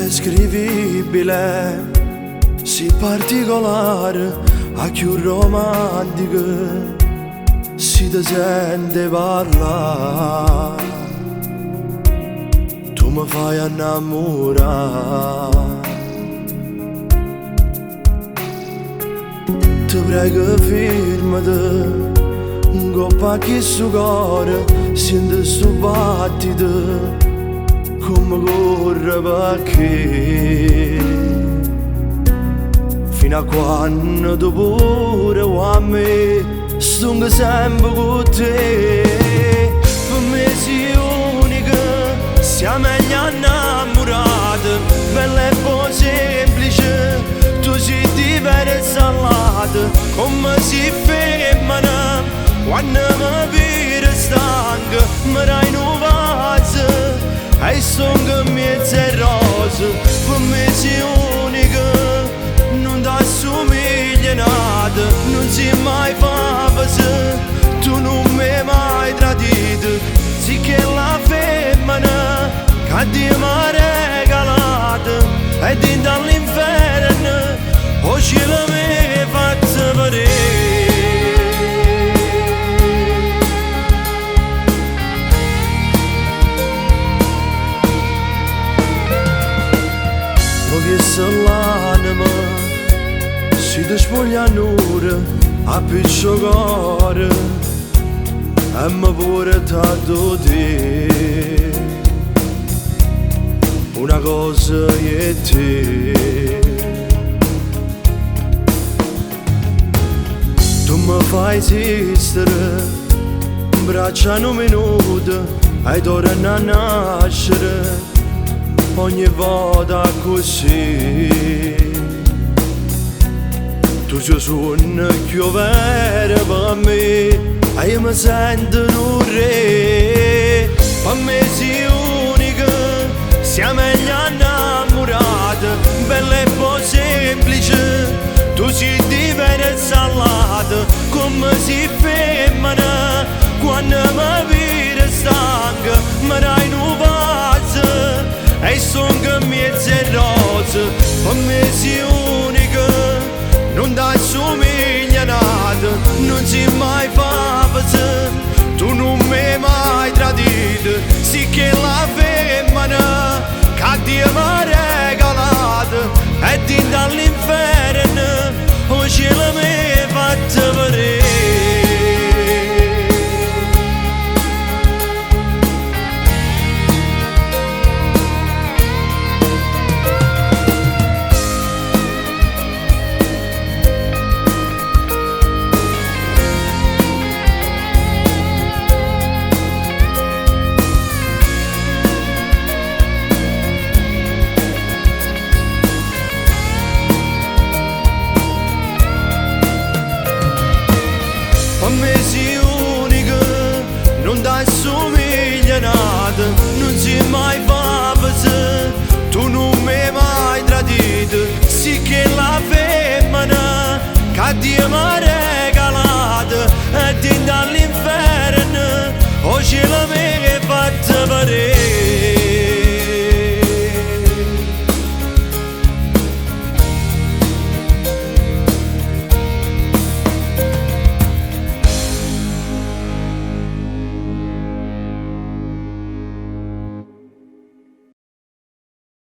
Indescrivibile, si particolare, 'a chiù romantica, si te sente 'e parlà. Tu me fai annammurà. Te prego firmate, 'ncopp 'a chistu core, siente stu battito, comme corre pecché. Fino a quanno tu pure vuò a me, stong sempe cu te. Pe me si unica, si 'a meglio nnammurata, bella e poi semplice, tu si diversa 'a ll'ate, comme si femmena, quanno me vire stanco, me dai nu vaso, e stong 'mmiez 'e rose, pe me si unica, nun t'assomiglia n'ata, nun si mai faveza, tu nun m'hai mai tradito, si chella femmena che Dio m'ha regalato, e dint all'inferno 'o cielo m'hai fatto vedè. Me vieste l'anema, si te spoglia annura, appiccia 'o core e me porta addo te. Una cosa io e te. Tu me fai esistere, 'mbraccio a nu minuto, e torna a nascere, ogni volta accussì. Tu si 'o suonno chiù vero per me, e io mi sento nu re. Per me si unica, si 'a meglio nnammurata, bella e poi semplice, tu si diversa 'a ll'ate, comme si femmena, quanno me vire stanco, me dai nu vaso, e stong 'mmiez 'e rose, per me si unica, nun t'assomiglia n'ata, nun si mai faveza, tu nun m'hai mai tradito, si chella femmena che Dio m'ha regalato, e dint all'inferno 'o cielo m'hai fatto vedè. Per me si unica, nun t'assomiglia n'ata, nun si mai faveza, tu nun m'hai mai tradito, si chella femmena.